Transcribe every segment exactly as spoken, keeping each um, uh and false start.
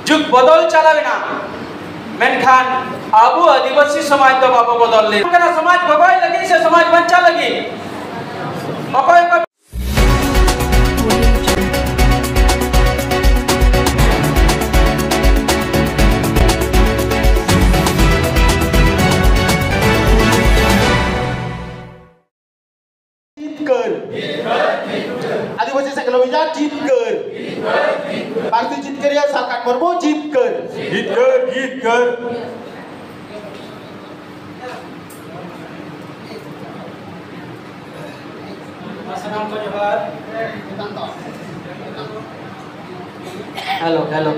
ᱡᱩᱜᱽ ᱵᱚᱫᱚᱞ ᱪᱟᱞᱟᱣ ᱮᱱᱟ, ᱢᱮᱱᱠᱷᱟᱱ ᱟᱵᱚ ᱟᱹᱫᱤᱵᱟᱹᱥᱤ ᱥᱚᱢᱟᱡᱽ ᱫᱚ ᱵᱟᱵᱚ ᱵᱚᱫᱚᱞ ᱞᱮᱱᱟ᱾ ᱥᱚᱢᱟᱡᱽ ᱜᱚᱜᱚᱭ ᱞᱟᱹᱜᱤᱫ ᱥᱮ ᱥᱚᱢᱟᱡᱽ ᱵᱟᱧᱪᱟᱣ ᱞᱟᱹᱜᱤᱫ ᱚᱠᱚᱭ ᱚᱠᱚᱭ ᱡᱤᱛᱠᱟᱹᱨ᱾ ᱟᱹᱫᱤᱵᱟᱹᱥᱤ ᱥᱮᱸᱜᱮᱞ ᱚᱵᱷᱤᱡᱟᱱ ᱡᱤᱛᱠᱟᱹᱨ᱾ ᱯᱟᱹᱨᱥᱤ ᱡᱤᱛᱠᱟᱹᱨᱤᱭᱟᱹ ᱥᱟᱞᱠᱷᱟᱱ ᱢᱩᱨᱢᱩ ᱡᱤᱛᱠᱟᱹᱨ᱾ ᱡᱤᱛᱠᱟᱹᱨ, ᱡᱤᱛᱠᱟᱹᱨ᱾ ᱥᱟᱱᱟᱢ ᱠᱚ ᱡᱚᱦᱟᱨ᱾ Hello, hello.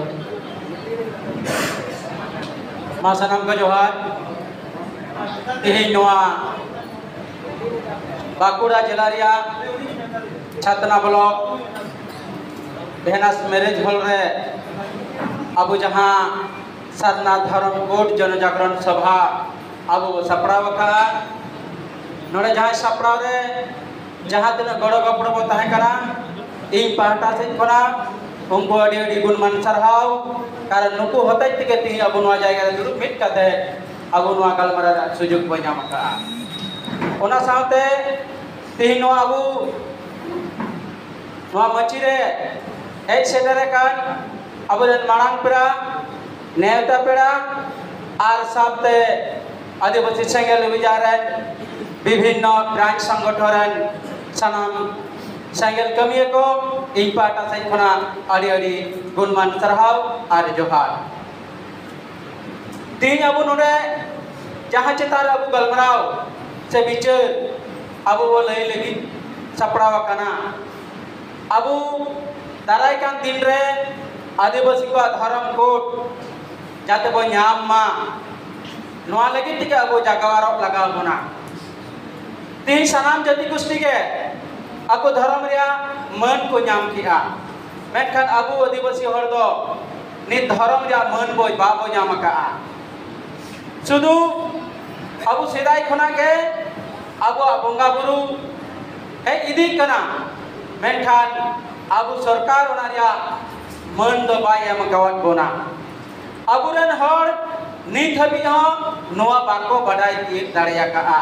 ᱢᱟ ᱥᱟᱱᱟᱢ ᱠᱚ ᱡᱚᱦᱟᱨ᱾ ᱛᱮᱦᱮᱧ ᱱᱚᱣᱟ ᱵᱟᱸᱠᱩᱲᱟ ᱡᱮᱞᱟ ᱨᱮᱭᱟᱜ ᱪᱷᱟᱛᱱᱟ ᱵᱞᱚᱠ ᱵᱷᱮᱱᱟᱥ ᱢᱮᱨᱮᱡᱽ ᱦᱚᱞ ᱨᱮ ᱟᱵᱚ ᱡᱟᱦᱟᱸ ᱥᱟᱨᱱᱟ ᱫᱷᱚᱨᱚᱢ ᱠᱳᱰ ᱡᱚᱱᱚ ᱡᱟᱜᱽᱨᱚᱱ ᱥᱚᱵᱷᱟ ᱟᱵᱚ ᱵᱚ ᱥᱟᱯᱲᱟᱣ ᱟᱠᱟᱫᱼᱟ᱾ ᱱᱚᱰᱮ ᱡᱟᱦᱟᱸᱭ ᱥᱟᱯᱲᱟᱣ ᱨᱮ ᱡᱟᱦᱟᱸ ᱛᱤᱱᱟᱹᱜ ᱜᱚᱲᱚ ᱜᱚᱯᱚᱲᱚ ᱵᱚ ᱛᱟᱦᱮᱸ ᱠᱟᱱᱟ, ᱤᱧ ᱯᱟᱦᱴᱟ ᱥᱮᱫ ᱠᱷᱚᱱᱟᱜ ᱩᱱᱠᱩ ᱟᱹᱰᱤ ᱟᱹᱰᱤ ᱜᱩᱱᱢᱟᱱ ᱥᱟᱨᱦᱟᱣ᱾ ᱠᱟᱨᱚᱱ ᱱᱩᱠᱩ ᱦᱚᱛᱮᱡ ᱛᱮᱜᱮ ᱛᱮᱦᱮᱧ ᱟᱵᱚ ᱱᱚᱣᱟ ᱡᱟᱭᱜᱟ ᱨᱮ ᱫᱩᱲᱩᱵ ᱢᱤᱫ ᱠᱟᱛᱮ ᱟᱵᱚ ᱱᱚᱣᱟ ᱜᱟᱞᱢᱟᱨᱟᱣ ᱨᱮᱱᱟᱜ ᱥᱩᱡᱳᱜᱽ ᱵᱚ ᱧᱟᱢ ᱟᱠᱟᱫᱼᱟ᱾ ᱚᱱᱟ ᱥᱟᱶᱛᱮ ᱛᱮᱦᱮᱧ ᱱᱚᱣᱟ ᱟᱵᱚ ᱱᱚᱣᱟ ᱢᱟᱹᱪᱤ ᱨᱮ ᱦᱮᱡ ᱥᱮᱴᱮᱨ ᱟᱠᱟᱱ ᱟᱵᱚᱨᱮᱱ ᱢᱟᱲᱟᱝ ᱯᱮᱲᱟ, ᱱᱮᱣᱛᱟ ᱯᱮᱲᱟ ᱟᱨ ᱥᱟᱶᱛᱮ ᱟᱹᱫᱤᱵᱟᱹᱥᱤ ᱥᱮᱸᱜᱮᱞ ᱚᱵᱷᱤᱡᱟᱱ ᱨᱮᱱ ᱵᱤᱵᱷᱤᱱᱱᱚ ᱵᱨᱟᱧᱪ ᱥᱚᱝᱜᱚᱴᱷᱚᱱ ᱨᱮᱱ ᱥᱟᱱᱟᱢ ᱥᱮᱸᱜᱮᱞ ᱠᱟᱹᱢᱤᱭᱟᱹ ᱠᱚ, ᱤᱧ ᱯᱟᱦᱴᱟ ᱥᱮᱫ ᱠᱷᱚᱱᱟᱜ ᱟᱹᱰᱤ ᱟᱹᱰᱤ ᱜᱩᱱᱢᱟᱱ ᱥᱟᱨᱦᱟᱣ ᱟᱨ ᱡᱚᱦᱟᱨ᱾ ᱛᱮᱦᱮᱧ ᱟᱵᱚ ᱱᱚᱰᱮ ᱡᱟᱦᱟᱸ ᱪᱮᱛᱟᱱ ᱨᱮ ᱟᱵᱚ ᱜᱟᱞᱢᱟᱨᱟᱣ ᱥᱮ ᱵᱤᱪᱟᱹᱨ ᱟᱵᱚ ᱵᱚ ᱞᱟᱹᱭ ᱞᱟᱹᱜᱤᱫ ᱥᱟᱯᱲᱟᱣ ᱟᱠᱟᱱᱟ, ᱟᱵᱚ ᱫᱟᱨᱟᱭ ᱠᱟᱱ ᱫᱤᱱ ᱨᱮ ᱟᱹᱫᱤᱵᱟᱹᱥᱤ ᱠᱚᱣᱟᱜ ᱫᱷᱚᱨᱚᱢ ᱠᱳᱰ ᱡᱟᱛᱮ ᱵᱚ ᱧᱟᱢ ᱢᱟ, ᱱᱚᱣᱟ ᱞᱟᱹᱜᱤᱫ ᱛᱮᱜᱮ ᱟᱵᱚ ᱡᱟᱜᱟᱣᱟᱨᱚᱜ ᱞᱟᱜᱟᱣ ᱵᱚᱱᱟ᱾ ᱛᱮᱦᱮᱧ ᱥᱟᱱᱟᱢ ᱡᱟᱹᱛᱤ ᱜᱳᱥᱴᱤ ᱜᱮ ᱟᱠᱚ ᱫᱷᱚᱨᱚᱢ ᱨᱮᱭᱟᱜ ᱢᱟᱹᱱ ᱠᱚ ᱧᱟᱢ ᱠᱮᱜᱼᱟ, ᱢᱮᱱᱠᱷᱟᱱ ᱟᱵᱚ ᱟᱹᱫᱤᱵᱟᱹᱥᱤ ᱦᱚᱲ ᱫᱚ ᱱᱤᱛ ᱫᱷᱚᱨᱚᱢ ᱨᱮᱭᱟᱜ ᱢᱟᱹᱱ ᱵᱚ ᱵᱟᱵᱚ ᱧᱟᱢ ᱟᱠᱟᱜᱼᱟ᱾ ᱥᱩᱫᱷᱩ ᱟᱵᱚ ᱥᱮᱫᱟᱭ ᱠᱷᱚᱱᱟᱜ ᱜᱮ ᱟᱵᱚᱣᱟᱜ ᱵᱚᱸᱜᱟ ᱵᱩᱨᱩ ᱦᱮᱡ ᱤᱫᱤᱜ ᱠᱟᱱᱟ, ᱢᱮᱱᱠᱷᱟᱱ ᱟᱵᱚ ᱥᱚᱨᱠᱟᱨ ᱚᱱᱟ ᱨᱮᱭᱟᱜ ᱢᱟᱹᱱ ᱫᱚ ᱵᱟᱭ ᱮᱢ ᱟᱠᱟᱣᱟᱫ ᱵᱚᱱᱟ᱾ ᱟᱵᱚᱨᱮᱱ ᱦᱚᱲ ᱱᱤᱛ ᱦᱟᱹᱵᱤᱡ ᱦᱚᱸ ᱱᱚᱣᱟ ᱵᱟᱠᱚ ᱵᱟᱰᱟᱭ ᱛᱤᱭᱳᱜ ᱫᱟᱲᱮ ᱟᱠᱟᱫᱼᱟ᱾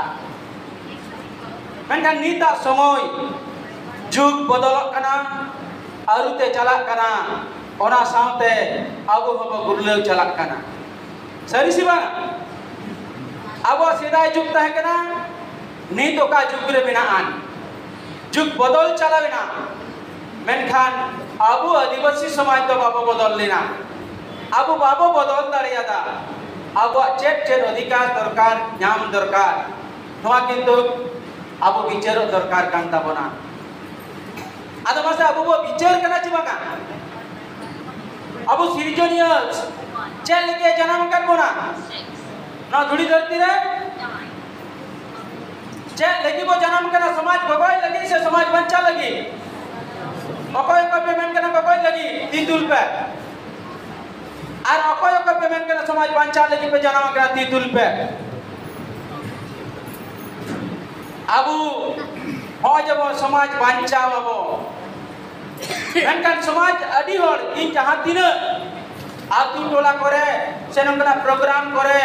ᱢᱮᱱᱠᱷᱟᱱ ᱱᱤᱛᱟᱜ ᱥᱚᱢᱚᱭ, ᱡᱩᱜᱽ ᱵᱚᱫᱚᱞᱚᱜ ᱠᱟᱱᱟ, ᱟᱹᱨᱩᱛᱮ ᱪᱟᱞᱟᱜ ᱠᱟᱱᱟ, ᱚᱱᱟ ᱥᱟᱶᱛᱮ ᱟᱵᱚ ᱦᱚᱸᱵᱚ ᱜᱩᱨᱞᱟᱹᱣ ᱪᱟᱞᱟᱜ ᱠᱟᱱᱟ᱾ ᱥᱟᱹᱨᱤ ᱥᱮ ᱵᱟᱝ? ᱟᱵᱚᱣᱟᱜ ᱥᱮᱫᱟᱭ ᱡᱩᱜᱽ ᱛᱟᱦᱮᱸ ᱠᱟᱱᱟ, ᱱᱤᱛ ᱚᱠᱟ ᱡᱩᱜᱽ ᱨᱮ ᱢᱮᱱᱟᱜᱼᱟ? ᱡᱩᱜᱽ ᱵᱚᱫᱚᱞ ᱪᱟᱞᱟᱣ ᱮᱱᱟ, ᱢᱮᱱᱠᱷᱟᱱ ᱟᱵᱚ ᱟᱹᱫᱤᱵᱟᱹᱥᱤ ᱥᱚᱢᱟᱡᱽ ᱫᱚ ᱵᱟᱵᱚ ᱵᱚᱫᱚᱞ ᱞᱮᱱᱟ᱾ ᱟᱵᱚ ᱵᱟᱵᱚ ᱵᱚᱫᱚᱞ ᱫᱟᱲᱮᱭᱟᱫᱟ᱾ ᱟᱵᱚᱣᱟᱜ ᱪᱮᱫ ᱪᱮᱫ ᱚᱫᱷᱤᱠᱟᱨ ᱫᱚᱨᱠᱟᱨ, ᱧᱟᱢ ᱫᱚᱨᱠᱟᱨ, ᱱᱚᱣᱟ ᱠᱤᱱᱛᱩ ᱟᱵᱚ ᱵᱤᱪᱟᱹᱨᱚᱜ ᱫᱚᱨᱠᱟᱨ ᱠᱟᱱ ᱛᱟᱵᱚᱱᱟ᱾ ᱟᱫᱚ ᱢᱟᱥᱮ, ᱟᱵᱚ ᱵᱚ ᱵᱤᱪᱟᱹᱨ ᱠᱟᱱᱟ ᱪᱮ ᱵᱟᱝᱟ? ᱟᱵᱚ ᱥᱤᱨᱡᱚᱱᱤᱭᱟᱹ ᱪᱮᱫ ᱞᱟᱹᱜᱤᱫ ᱮ ᱡᱟᱱᱟᱢ ᱟᱠᱟᱫ ᱵᱚᱱᱟ? ᱱᱚᱣᱟ ᱫᱷᱩᱲᱤ ᱫᱷᱟᱹᱨᱛᱤ ᱨᱮ ᱪᱮᱫ ᱞᱟᱹᱜᱤᱫ ᱵᱚ ᱡᱟᱱᱟᱢ ᱠᱟᱱᱟ? ᱥᱚᱢᱟᱡᱽ ᱜᱚᱜᱚᱭ ᱞᱟᱹᱜᱤᱫ ᱥᱮ ᱥᱚᱢᱟᱡᱽ ᱵᱟᱧᱪᱟᱣ ᱞᱟᱹᱜᱤᱫ? ᱚᱠᱚᱭ ᱚᱠᱚᱭ ᱯᱮ ᱢᱮᱱ ᱠᱟᱱᱟ ᱜᱚᱜᱚᱭ ᱞᱟᱹᱜᱤᱫ, ᱛᱤ ᱛᱩᱞ ᱯᱮ᱾ ᱟᱨ ᱚᱠᱚᱭ ᱚᱠᱚᱭ ᱯᱮ ᱢᱮᱱ ᱠᱟᱱᱟ ᱥᱚᱢᱟᱡᱽ ᱵᱟᱧᱪᱟᱣ ᱞᱟᱹᱜᱤᱫ ᱯᱮ ᱡᱟᱱᱟᱢ ᱟᱠᱟᱱᱟ, ᱛᱤ ᱛᱩᱞ ᱯᱮ᱾ ᱟᱵᱚ ᱦᱚᱸᱜᱼᱚᱭ ᱡᱮᱢᱚᱱ ᱥᱚᱢᱟᱡᱽ ᱵᱟᱧᱪᱟᱣ ᱟᱵᱚ, ᱢᱮᱱᱠᱷᱟᱱ ᱥᱚᱢᱟᱡᱽ ᱟᱹᱰᱤ ᱦᱚᱲ, ᱤᱧ ᱡᱟᱦᱟᱸ ᱛᱤᱱᱟᱹᱜ ᱟᱹᱛᱩ ᱴᱚᱞᱟ ᱠᱚᱨᱮ ᱥᱮ ᱱᱚᱝᱠᱟᱱᱟᱜ ᱯᱨᱳᱜᱨᱟᱢ ᱠᱚᱨᱮ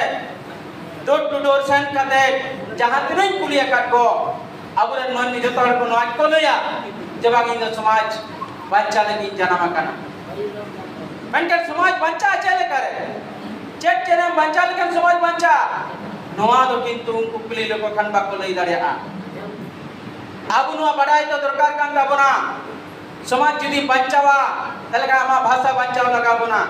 door to door ᱥᱮᱱ ᱠᱟᱛᱮ ᱡᱟᱦᱟᱸ ᱛᱤᱱᱟᱹᱜ ᱤᱧ ᱠᱩᱞᱤ ᱟᱠᱟᱫ ᱠᱚ, ᱟᱵᱚᱨᱮᱱ ᱢᱟᱹᱱᱢᱤ ᱡᱚᱛᱚ ᱦᱚᱲ ᱠᱚ ᱱᱚᱣᱟ ᱜᱮᱠᱚ ᱞᱟᱹᱭᱟ ᱡᱮ, "ᱵᱟᱝ, ᱤᱧ ᱫᱚ ᱥᱚᱢᱟᱡᱽ ᱵᱟᱧᱪᱟᱣ ᱞᱟᱹᱜᱤᱫ ᱤᱧ ᱡᱟᱱᱟᱢ ᱟᱠᱟᱱᱟ᱾" ᱢᱮᱱᱠᱷᱟᱱ ᱥᱚᱢᱟᱡᱽ ᱵᱟᱧᱪᱟᱜᱼᱟ ᱪᱮᱫ ᱞᱮᱠᱟᱨᱮ? ᱪᱮᱫ ᱪᱮᱫ ᱮᱢ ᱵᱟᱧᱪᱟᱣ ᱞᱮᱠᱷᱟᱱ ᱥᱚᱢᱟᱡᱽ ᱵᱟᱧᱪᱟᱜᱼᱟ? ᱱᱚᱣᱟ ᱫᱚ ᱠᱤᱱᱛᱩ ᱩᱱᱠᱩ ᱠᱩᱞᱤ ᱞᱮᱠᱚ ᱠᱷᱟᱱ ᱵᱟᱠᱚ ᱞᱟᱹᱭ ᱫᱟᱲᱮᱭᱟᱜᱼᱟ᱾ ᱟᱵᱚ ᱱᱚᱣᱟ ᱵᱟᱰᱟᱭ ᱫᱚ ᱫᱚᱨᱠᱟᱨ ᱠᱟᱱ ᱛᱟᱵᱚᱱᱟ᱾ ᱥᱚᱢᱟᱡᱽ ᱡᱩᱫᱤ ᱵᱟᱧᱪᱟᱣᱟ, ᱛᱟᱦᱚᱞᱮ ᱠᱷᱟᱱ ᱟᱢᱟᱜ ᱵᱷᱟᱥᱟ ᱵᱟᱧᱪᱟᱣ ᱞᱟᱜᱟᱣ ᱵᱚᱱᱟ᱾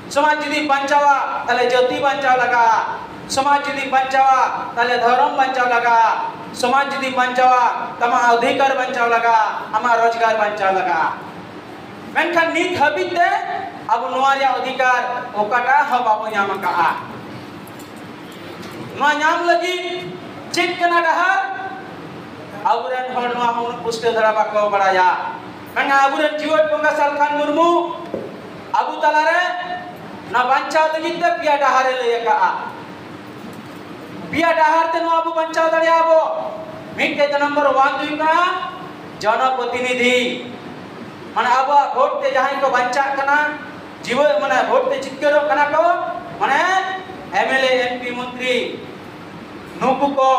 ᱥᱚᱢᱟᱡᱽ ᱡᱩᱫᱤ ᱵᱟᱧᱪᱟᱣᱟ, ᱛᱟᱦᱚᱞᱮ ᱡᱟᱹᱛᱤ ᱵᱟᱧᱪᱟᱣ ᱞᱟᱜᱟᱜᱼᱟ᱾ ᱥᱚᱢᱟᱡᱽ ᱡᱩᱫᱤ ᱵᱟᱧᱪᱟᱣᱟ, ᱛᱟᱦᱚᱞᱮ ᱫᱷᱚᱨᱚᱢ ᱵᱟᱧᱪᱟᱣ ᱞᱟᱜᱟᱜᱼᱟ᱾ ᱥᱚᱢᱟᱡᱽ ᱡᱩᱫᱤ ᱵᱟᱧᱪᱟᱣᱟ, ᱛᱟᱢᱟ ᱚᱫᱷᱤᱠᱟᱨ ᱵᱟᱧᱪᱟᱣ ᱞᱟᱜᱟᱜᱼᱟ, ᱟᱢᱟᱜ ᱨᱳᱡᱽᱜᱟᱨ ᱵᱟᱧᱪᱟᱣ ᱞᱟᱜᱟᱜᱼᱟ᱾ ᱢᱮᱱᱠᱷᱟᱱ ᱱᱤᱛ ᱦᱟᱹᱵᱤᱡ ᱛᱮ ᱟᱵᱚ ᱱᱚᱣᱟ ᱨᱮᱭᱟᱜ ᱚᱫᱷᱤᱠᱟᱨ ᱚᱠᱟᱴᱟᱜ ᱦᱚᱸ ᱵᱟᱵᱚ ᱧᱟᱢ ᱟᱠᱟᱫᱼᱟ᱾ ᱱᱚᱣᱟ ᱧᱟᱢ ᱞᱟᱹᱜᱤᱫ ᱪᱮᱫ ᱠᱟᱱᱟ ᱰᱟᱦᱟᱨ? ᱟᱵᱚᱨᱮᱱ ᱦᱚᱲ ᱱᱚᱣᱟ ᱦᱚᱸ ᱩᱱᱟᱹᱜ ᱯᱩᱥᱴᱟᱹᱣ ᱫᱷᱟᱨᱟ ᱵᱟᱠᱚ ᱵᱟᱲᱟᱭᱟ᱾ ᱢᱮᱱᱠᱷᱟᱱ ᱟᱵᱚᱨᱮᱱ ᱡᱤᱣᱮᱫ ᱵᱚᱸᱜᱟ ᱥᱟᱞᱠᱷᱟᱱ ᱢᱩᱨᱢᱩ ᱟᱵᱚ ᱛᱟᱞᱟᱨᱮ ᱱᱚᱣᱟ ᱵᱟᱧᱪᱟᱣ ᱞᱟᱹᱜᱤᱫ ᱛᱮ ᱯᱮᱭᱟ ᱰᱟᱦᱟᱨᱮ ᱞᱟᱹᱭ ᱟᱠᱟᱫᱼᱟ᱾ ᱯᱮᱭᱟ ᱰᱟᱦᱟᱨ ᱛᱮ ᱱᱚᱣᱟ ᱵᱚ ᱵᱟᱧᱪᱟᱣ ᱫᱟᱲᱮᱭᱟᱜᱼᱟ ᱵᱚ᱾ ᱢᱤᱫᱴᱮᱡ ᱱᱚᱢᱵᱚᱨ ᱚᱣᱟᱱ ᱫᱚ ᱦᱩᱭᱩᱜ ᱠᱟᱱᱟ ᱡᱚᱱᱚᱯᱨᱚᱛᱤᱱᱤᱫᱷᱤ᱾ ᱢᱟᱱᱮ ᱟᱵᱚᱣᱟᱜ ᱵᱷᱳᱴ ᱛᱮ ᱡᱟᱦᱟᱸᱭ ᱠᱚ ᱵᱟᱧᱪᱟᱜ ᱠᱟᱱᱟ, ᱡᱤᱣᱮᱫ ᱢᱟᱱᱮ ᱵᱷᱳᱴ ᱛᱮ ᱡᱤᱛᱠᱟᱹᱨᱚᱜ ᱠᱟᱱᱟ ᱠᱚ, ᱢᱟᱱᱮ M L A, M P, ᱢᱚᱱᱛᱨᱤ, ᱱᱩᱠᱩ ᱠᱚ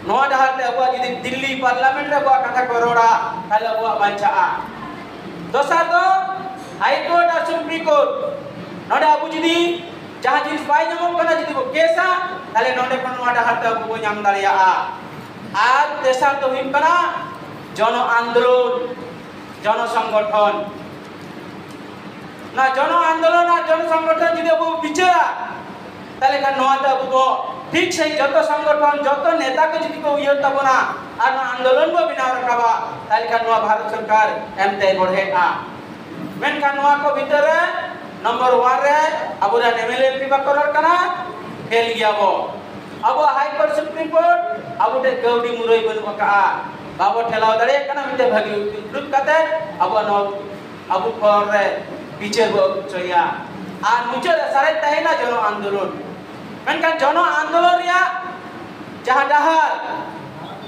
ᱱᱚᱣᱟ ᱰᱟᱦᱟᱨ ᱛᱮ ᱟᱵᱚᱣᱟᱜ ᱡᱩᱫᱤ ᱫᱤᱞᱞᱤ ᱯᱟᱨᱞᱟᱢᱮᱱᱴ ᱨᱮ ᱟᱵᱚᱣᱟᱜ ᱠᱟᱛᱷᱟ ᱠᱚ ᱨᱚᱲᱟ, ᱛᱟᱦᱞᱮ ᱟᱵᱚᱣᱟᱜ ᱵᱟᱧᱪᱟᱜᱼᱟ᱾ ᱫᱚᱥᱟᱨ ᱫᱚ ᱦᱟᱭ ᱠᱳᱨᱴ ᱟᱨ ᱥᱩᱯᱨᱤᱢ ᱠᱳᱨᱴ, ᱱᱚᱰᱮ ᱟᱵᱚ ᱡᱩᱫᱤ ᱡᱟᱦᱟᱸ ᱡᱤᱱᱤᱥ ᱵᱟᱭ ᱧᱟᱢᱚᱜ ᱠᱟᱱᱟ, ᱡᱩᱫᱤ ᱵᱚ ᱠᱮᱥᱟ, ᱛᱟᱦᱞᱮ ᱱᱚᱰᱮ ᱠᱷᱚᱱ ᱱᱚᱣᱟ ᱰᱟᱦᱟᱨ ᱛᱮ ᱟᱵᱚ ᱵᱚ ᱧᱟᱢ ᱫᱟᱲᱮᱭᱟᱜᱼᱟ᱾ ᱟᱨ ᱛᱮᱥᱟᱨ ᱫᱚ ᱦᱩᱭᱩᱜ ᱠᱟᱱᱟ ᱡᱚᱱᱚ ᱟᱱᱫᱳᱞᱚᱱ, ᱡᱚᱱᱚ ᱥᱚᱝᱜᱚᱴᱷᱚᱱ᱾ ᱱᱚᱣᱟ ᱡᱚᱱᱚ ᱟᱱᱫᱳᱞᱚᱱ ᱟᱨ ᱡᱚᱱᱚ ᱥᱚᱝᱜᱚᱴᱷᱚᱱ ᱡᱩᱫᱤ ᱟᱵᱚ ᱵᱚ ᱵᱤᱪᱟᱹᱨᱟ, ᱛᱟᱦᱞᱮ ᱠᱷᱟᱱ ᱱᱚᱣᱟ ᱫᱚ ᱟᱵᱚ ᱫᱚ ᱴᱷᱤᱠ ᱥᱟᱺᱦᱤᱡ ᱡᱚᱛᱚ ᱥᱚᱝᱜᱚᱴᱷᱚᱱ, ᱡᱚᱛᱚ ᱱᱮᱛᱟ ᱠᱚ ᱡᱩᱫᱤ ᱠᱚ ᱩᱭᱦᱟᱹᱨ ᱛᱟᱵᱚᱱᱟ ᱟᱨ ᱱᱚᱣᱟ ᱟᱱᱫᱳᱞᱚᱱ ᱵᱚ ᱵᱮᱱᱟᱣ ᱨᱟᱠᱟᱵᱟ, ᱛᱟᱦᱞᱮ ᱠᱷᱟᱱ ᱱᱚᱣᱟ ᱵᱷᱟᱨᱚᱛ ᱥᱚᱨᱠᱟᱨ ᱮᱢᱛᱮ ᱵᱚᱲᱦᱮᱜᱼᱟ᱾ ᱢᱮᱱᱠᱷᱟᱱ ᱱᱚᱣᱟ ᱠᱚ ᱵᱷᱤᱛᱟᱹᱨ ᱨᱮ ᱱᱚᱢᱵᱚᱨ ᱚᱣᱟᱱ ᱨᱮ ᱟᱵᱚᱨᱮᱱ M L A M P ᱵᱟᱠᱚ ᱨᱚᱲ ᱠᱟᱱᱟ, ᱯᱷᱮᱞ ᱜᱮᱭᱟ ᱵᱚ᱾ ᱟᱵᱚᱣᱟᱜ ᱦᱟᱭ ᱠᱳᱨᱴ, ᱥᱩᱯᱨᱤᱢ ᱠᱳᱨᱴ ᱟᱵᱚ ᱴᱷᱮᱱ ᱠᱟᱹᱣᱰᱤ ᱢᱩᱨᱟᱹᱭ ᱵᱟᱹᱱᱩᱜ ᱟᱠᱟᱜᱼᱟ, ᱵᱟᱵᱚ ᱴᱷᱮᱞᱟᱣ ᱫᱟᱲᱮᱭᱟᱜ ᱠᱟᱱᱟ ᱢᱤᱫᱴᱮᱱ ᱵᱷᱟᱹᱜᱤ ᱩᱠᱤᱞ ᱫᱩᱲᱩᱵ ᱠᱟᱛᱮ ᱟᱵᱚᱣᱟᱜ ᱱᱚᱣᱟ ᱟᱵᱚ ᱯᱚᱨ ᱨᱮ ᱵᱤᱪᱟᱹᱨ ᱵᱚ ᱟᱹᱜᱩ ᱦᱚᱪᱚᱭᱟ᱾ ᱟᱨ ᱢᱩᱪᱟᱹᱫ ᱨᱮ ᱥᱟᱨᱮᱡ ᱛᱟᱦᱮᱱᱟ ᱡᱚᱱᱚ ᱟᱱᱫᱳᱞᱚᱱ᱾ ᱢᱮᱱᱠᱷᱟᱱ ᱡᱚᱱᱚ ᱟᱱᱫᱳᱞᱚᱱ ᱨᱮᱭᱟᱜ ᱡᱟᱦᱟᱸ ᱰᱟᱦᱟᱨ,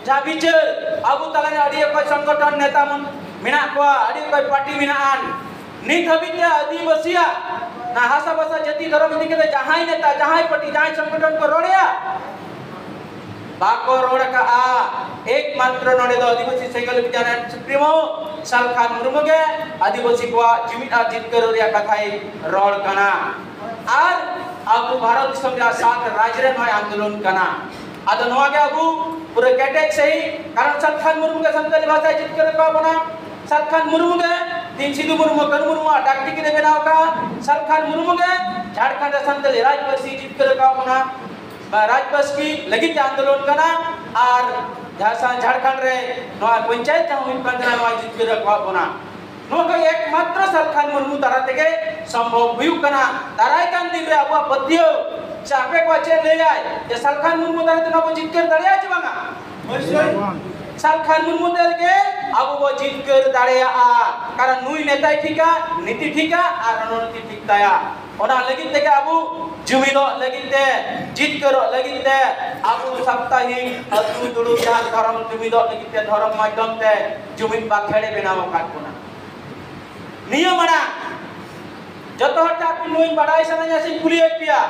ᱡᱟᱦᱟᱸ ᱵᱤᱪᱟᱹᱨ, ᱟᱵᱚ ᱛᱟᱞᱟᱨᱮ ᱟᱹᱰᱤ ᱚᱠᱚᱡ ᱥᱚᱝᱜᱚᱴᱷᱚᱱ ᱱᱮᱛᱟ ᱢᱚᱱ-, ᱢᱮᱱᱟᱜ ᱠᱚᱣᱟ, ᱟᱹᱰᱤ ᱚᱠᱚᱡ ᱯᱟᱨᱴᱤ ᱢᱮᱱᱟᱜᱼᱟ᱾ ᱱᱤᱛ ᱦᱟᱹᱵᱤᱡ ᱛᱮ ᱟᱹᱫᱤᱵᱟᱹᱥᱤᱭᱟᱜ ᱱᱟ ᱦᱟᱥᱟ ᱵᱷᱟᱥᱟ ᱡᱟᱹᱛᱤ ᱫᱷᱚᱨᱚᱢ ᱤᱫᱤ ᱠᱟᱛᱮ ᱡᱟᱦᱟᱸᱭ ᱱᱮᱛᱟ, ᱡᱟᱦᱟᱸᱭ ᱯᱟᱨᱴᱤ, ᱡᱟᱦᱟᱸᱭ ᱥᱚᱝᱜᱚᱴᱷᱚᱱ ᱠᱚ ᱨᱚᱲᱮᱜᱼᱟ, ᱵᱟᱠᱚ ᱨᱚᱲ ᱟᱠᱟᱜᱼᱟ᱾ ᱮᱠᱢᱟᱛᱨᱚ ᱱᱚᱰᱮ ᱫᱚ ᱟᱹᱫᱤᱵᱟᱹᱥᱤ ᱥᱮᱸᱜᱮᱞ ᱚᱵᱷᱤᱡᱟᱱ ᱨᱮᱱ ᱥᱩᱯᱨᱤᱢᱳ ᱥᱟᱞᱠᱷᱟᱱ ᱢᱩᱨᱢᱩ ᱜᱮ ᱟᱹᱫᱤᱵᱟᱹᱥᱤ ᱠᱚᱣᱟᱜ ᱡᱩᱢᱤᱫ ᱟᱨ ᱡᱤᱛᱠᱟᱹᱨ ᱨᱮᱭᱟᱜ ᱠᱟᱛᱷᱟᱭ ᱨᱚᱲ ᱠᱟᱱᱟ᱾ ᱟᱨ ᱟᱵᱚ ᱵᱷᱟᱨᱚᱛ ᱫᱤᱥᱚᱢ ᱨᱮᱭᱟᱜ ᱥᱟᱛ ᱨᱟᱡᱽ ᱨᱮ ᱱᱚᱣᱟ ᱟᱱᱫᱳᱞᱚᱱ ᱠᱟᱱᱟ᱾ ᱟᱫᱚ ᱱᱚᱣᱟ ᱜᱮ ᱟᱵᱚ ᱯᱩᱨᱟᱹ ᱠᱮᱴᱮᱡ ᱥᱟᱹᱦᱤᱡ, ᱠᱟᱨᱚᱱ ᱥᱟᱞᱠᱷᱟᱱ ᱢᱩᱨᱢᱩ ᱜᱮ ᱥᱟᱱᱛᱟᱲᱤ ᱵᱷᱟᱥᱟᱭ ᱡᱤᱛᱠᱟᱹᱨ ᱟᱠᱟᱫ ᱵᱚᱱᱟ᱾ ᱥᱟᱞᱠᱷᱟᱱ ᱢᱩᱨᱢᱩ ᱜᱮ ᱛᱤᱱ ᱥᱤᱫᱩ ᱢᱩᱨᱢᱩ, ᱠᱟᱹᱱᱩ ᱢᱩᱨᱢᱩᱣᱟᱜ ᱰᱟᱠ ᱴᱤᱠᱤᱴ ᱮ ᱵᱮᱱᱟᱣ ᱟᱠᱟᱫᱼᱟ᱾ ᱥᱟᱞᱠᱷᱟᱱ ᱢᱩᱨᱢᱩ ᱜᱮ ᱡᱷᱟᱲᱠᱷᱚᱸᱰ ᱨᱮ ᱥᱟᱱᱛᱟᱲᱤ ᱨᱟᱡᱽ ᱯᱟᱹᱨᱥᱤ ᱡᱤᱛᱠᱟᱹᱨ ᱟᱠᱟᱫ ᱵᱚᱱᱟ, ᱵᱟ ᱨᱟᱡᱽ ᱯᱟᱹᱨᱥᱤ ᱞᱟᱹᱜᱤᱫ ᱛᱮ ᱟᱱᱫᱳᱞᱚᱱ ᱠᱟᱱᱟ᱾ ᱟᱨ ᱡᱟᱦᱟᱸ ᱥᱟ-, ᱡᱷᱟᱲᱠᱷᱚᱸᱰ ᱨᱮ ᱱᱚᱣᱟ ᱯᱚᱧᱪᱟᱭᱮᱛ ᱡᱟᱦᱟᱸ ᱦᱩᱭᱩᱜ ᱠᱟᱱ ᱛᱟᱦᱮᱱᱟ, ᱱᱚᱣᱟ ᱡᱤᱛᱠᱟᱹᱨ ᱟᱠᱟᱫ ᱵᱚᱱᱟ᱾ ᱱᱚᱣᱟ ᱫᱚ ᱮᱠᱢᱟᱛᱨᱚ ᱥᱟᱞᱠᱷᱟᱱ ᱢᱩᱨᱢᱩ ᱫᱟᱨᱟᱭ ᱛᱮᱜᱮ ᱥᱚᱢᱵᱷᱚᱵ ᱦᱩᱭᱩᱜ ᱠᱟᱱᱟ᱾ ᱫᱟᱨᱟᱭ ᱠᱟᱱ ᱫᱤᱱ ᱨᱮ ᱟᱵᱚᱣᱟᱜ ᱯᱟᱹᱛᱭᱟᱹᱣ ᱥᱮ ᱟᱯᱮ ᱠᱚᱣᱟᱜ ᱪᱮᱫ ᱞᱟᱹᱭᱟᱭ ᱡᱮ ᱥᱟᱞᱠᱷᱟᱱ ᱢᱩᱨᱢᱩ ᱫᱟᱨᱟᱭ ᱛᱮ ᱱᱚᱣᱟ ᱵᱚ ᱡᱤᱛᱠᱟᱹᱨ ᱫᱟᱲᱮᱭᱟᱜᱼᱟ ᱪᱮ ᱵᱟᱝᱟ? ᱥᱟᱞᱠᱷᱟᱱ ᱢᱩᱨᱢᱩ ᱛᱮᱜᱮ ᱟᱵᱚ ᱵᱚ ᱡᱤᱛᱠᱟᱹᱨ ᱫᱟᱲᱮᱭᱟᱜᱼᱟ, ᱠᱟᱨᱚᱱ ᱱᱩᱭ ᱱᱮᱛᱟᱭ ᱴᱷᱤᱠᱟ, ᱱᱤᱛᱤ ᱴᱷᱤᱠᱟ ᱟᱨ ᱨᱚᱱᱚᱱᱤᱛᱤ ᱴᱷᱤᱠ ᱛᱟᱭᱟ᱾ ᱚᱱᱟ ᱞᱟᱹᱜᱤᱫ ᱛᱮᱜᱮ ᱟᱵᱚ ᱡᱩᱢᱤᱫᱚᱜ ᱞᱟᱹᱜᱤᱫ ᱛᱮ, ᱡᱤᱛᱠᱟᱹᱨᱚᱜ ᱞᱟᱹᱜᱤᱫ ᱛᱮ ᱟᱵᱚ ᱥᱟᱯᱛᱟᱦᱤᱠ ᱟᱹᱛᱩ ᱫᱩᱲᱩᱵ ᱡᱟᱦᱟᱸ ᱫᱷᱚᱨᱚᱢ ᱡᱩᱢᱤᱫᱚᱜ ᱞᱟᱹᱜᱤᱫ ᱛᱮ ᱫᱷᱚᱨᱚᱢ ᱢᱟᱫᱽᱫᱷᱚᱢ ᱛᱮ ᱡᱩᱢᱤᱫ ᱵᱟᱠᱷᱮᱲᱮ ᱵᱮᱱᱟᱣ ᱟᱠᱟᱫ ᱵᱚᱱᱟ᱾ ᱱᱤᱭᱟᱹ ᱢᱟᱲᱟᱝ ᱡᱚᱛᱚ ᱦᱚᱲ ᱴᱷᱮᱱ ᱟᱯᱮ ᱱᱚᱣᱟᱧ ᱵᱟᱰᱟᱭ ᱥᱟᱱᱟᱧᱟ ᱥᱮᱧ ᱠᱩᱞᱤᱭᱮᱫ ᱯᱮᱭᱟ,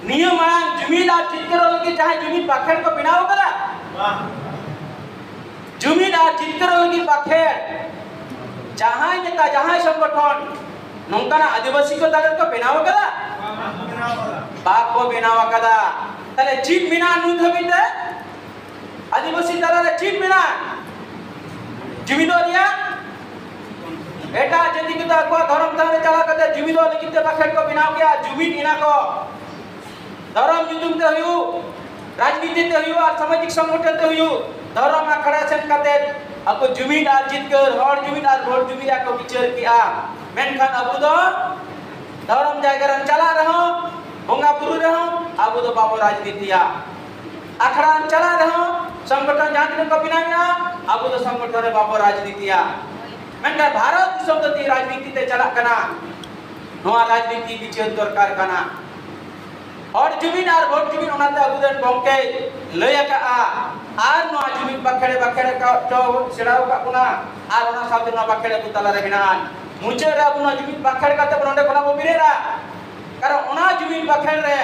ᱱᱤᱭᱟᱹ ᱢᱟᱲᱟᱝ ᱡᱩᱢᱤᱫ ᱟᱨ ᱡᱤᱛᱠᱟᱹᱨᱚᱜ ᱞᱟᱹᱜᱤᱫ ᱡᱟᱦᱟᱸᱭ ᱡᱩᱢᱤᱫ ᱵᱟᱠᱷᱮᱲ ᱠᱚ ᱵᱮᱱᱟᱣ ᱠᱟᱫᱟ? ᱡᱩᱢᱤᱫ ᱟᱨ ᱡᱤᱛᱠᱟᱹᱨᱚᱜ ᱞᱟᱹᱜᱤᱫ ᱵᱟᱠᱷᱮᱲ ᱡᱟᱦᱟᱸᱭ ᱱᱮᱛᱟ, ᱡᱟᱦᱟᱸᱭ ᱥᱚᱝᱜᱚᱴᱷᱚᱱ ᱱᱚᱝᱠᱟᱱᱟᱜ ᱟᱹᱫᱤᱵᱟᱹᱥᱤ ᱠᱚ ᱛᱟᱞᱟ ᱨᱮᱠᱚ ᱵᱮᱱᱟᱣ ᱠᱟᱫᱟ? ᱵᱟᱠᱚ ᱵᱮᱱᱟᱣ ᱠᱟᱫᱟ᱾ ᱛᱟᱦᱞᱮ ᱪᱮᱫ ᱢᱮᱱᱟᱜᱼᱟ ᱱᱤᱛ ᱦᱟᱹᱵᱤᱡ ᱛᱮ? ᱟᱹᱫᱤᱵᱟᱹᱥᱤ ᱛᱟᱞᱟᱨᱮ ᱪᱮᱫ ᱢᱮᱱᱟᱜᱼᱟ? ᱡᱩᱢᱤᱫᱚᱜ ᱨᱮᱭᱟᱜ? ᱮᱴᱟᱜ ᱡᱟᱹᱛᱤ ᱠᱚᱫᱚ ᱟᱠᱚᱣᱟᱜ ᱫᱷᱚᱨᱚᱢ ᱴᱷᱟᱶ ᱨᱮ ᱪᱟᱞᱟᱣ ᱠᱟᱛᱮ ᱡᱩᱢᱤᱫᱚᱜ ᱞᱟᱹᱜᱤᱫ ᱛᱮ ᱵᱟᱠᱷᱮᱲ ᱠᱚ ᱵᱮᱱᱟᱣ ᱠᱮᱭᱟ, ᱡᱩᱢᱤᱫ ᱮᱱᱟ ᱠᱚ᱾ ᱫᱷᱚᱨᱚᱢ ᱧᱩᱛᱩᱢ ᱛᱮ ᱦᱩᱭᱩᱜ, ᱨᱟᱡᱽᱱᱤᱛᱤ ᱛᱮ ᱦᱩᱭᱩᱜ, ᱟᱨ ᱥᱟᱢᱟᱡᱤᱠ ᱥᱚᱝᱜᱚᱴᱷᱚᱱ ᱛᱮ ᱦᱩᱭᱩᱜ, ᱫᱷᱚᱨᱚᱢ ᱟᱠᱷᱲᱟ ᱥᱮᱱ ᱠᱟᱛᱮ ᱟᱠᱚ ᱡᱩᱢᱤᱫ ᱟᱨ ᱡᱤᱛᱠᱟᱹᱨ, ᱦᱚᱲ ᱡᱩᱢᱤᱫ ᱟᱨ ᱵᱷᱳᱴ ᱡᱩᱢᱤᱫ ᱨᱮᱭᱟᱜ ᱠᱚ ᱵᱤᱪᱟᱹᱨ ᱠᱮᱜᱼᱟ᱾ ᱢᱮᱱᱠᱷᱟᱱ ᱟᱵᱚ ᱫᱚ ᱫᱷᱚᱨᱚᱢ ᱡᱟᱭᱜᱟ ᱨᱮᱢ ᱪᱟᱞᱟᱜ ᱨᱮᱦᱚᱸ, ᱵᱚᱸᱜᱟ ᱵᱩᱨᱩ ᱨᱮᱦᱚᱸ ᱟᱵᱚ ᱫᱚ ᱵᱟᱵᱚ ᱨᱟᱡᱽᱱᱤᱛᱤᱭᱟ᱾ ᱟᱠᱷᱲᱟ ᱨᱮᱢ ᱪᱟᱞᱟᱜ ᱨᱮᱦᱚᱸ ᱥᱚᱝᱜᱚᱴᱷᱚᱱ ᱡᱟᱦᱟᱸ ᱛᱤᱱᱟᱹᱜ ᱠᱚ ᱵᱮᱱᱟᱣᱮᱜᱼᱟ, ᱟᱵᱚ ᱫᱚ ᱥᱚᱝᱜᱚᱴᱷᱚᱱ ᱨᱮ ᱵᱟᱵᱚ ᱨᱟᱡᱽᱱᱤᱛᱤᱭᱟ᱾ ᱢᱮᱱᱠᱷᱟᱱ ᱵᱷᱟᱨᱚᱛ ᱫᱤᱥᱚᱢ ᱫᱚ ᱛᱤ ᱨᱟᱡᱽᱱᱤᱛᱤ ᱛᱮ ᱪᱟᱞᱟᱜ ᱠᱟᱱᱟ, ᱱᱚᱣᱟ ᱨᱟᱡᱽᱱᱤᱛᱤ ᱵᱤᱪᱟᱹᱨ ᱫᱚᱨᱠᱟᱨ ᱠᱟᱱᱟ᱾ ᱦᱚᱲ ᱡᱩᱢᱤᱫ ᱟᱨ ᱵᱷᱳᱴ ᱡᱩᱢᱤᱫ, ᱚᱱᱟᱛᱮ ᱟᱵᱚᱨᱮᱱ ᱜᱚᱢᱠᱮᱭ ᱞᱟᱹᱭ ᱟᱠᱟᱜᱼᱟ᱾ ᱟᱨ ᱱᱚᱣᱟ ᱡᱩᱢᱤᱫ ᱵᱟᱠᱷᱮᱲ ᱵᱟᱠᱷᱮᱲ ᱟᱠᱟᱫ ᱪᱚ ᱥᱮᱬᱟ ᱟᱠᱟᱫ ᱵᱚᱱᱟ, ᱟᱨ ᱚᱱᱟ ᱥᱟᱶᱛᱮ ᱱᱚᱣᱟ ᱵᱟᱠᱷᱮᱲ ᱟᱵᱚ ᱛᱟᱞᱟᱨᱮ ᱢᱮᱱᱟᱜᱼᱟ᱾ ᱢᱩᱪᱟᱹᱫ ᱨᱮ ᱟᱵᱚ ᱱᱚᱣᱟ ᱡᱩᱢᱤᱫ ᱵᱟᱠᱷᱮᱲ ᱠᱟᱛᱮ ᱵᱚᱱ ᱱᱚᱰᱮ ᱠᱷᱚᱱᱟᱜ ᱵᱚ ᱵᱮᱨᱮᱫᱼᱟ᱾ ᱠᱟᱨᱚᱱ ᱚᱱᱟ ᱡᱩᱢᱤᱫ ᱵᱟᱠᱷᱮᱲ ᱨᱮ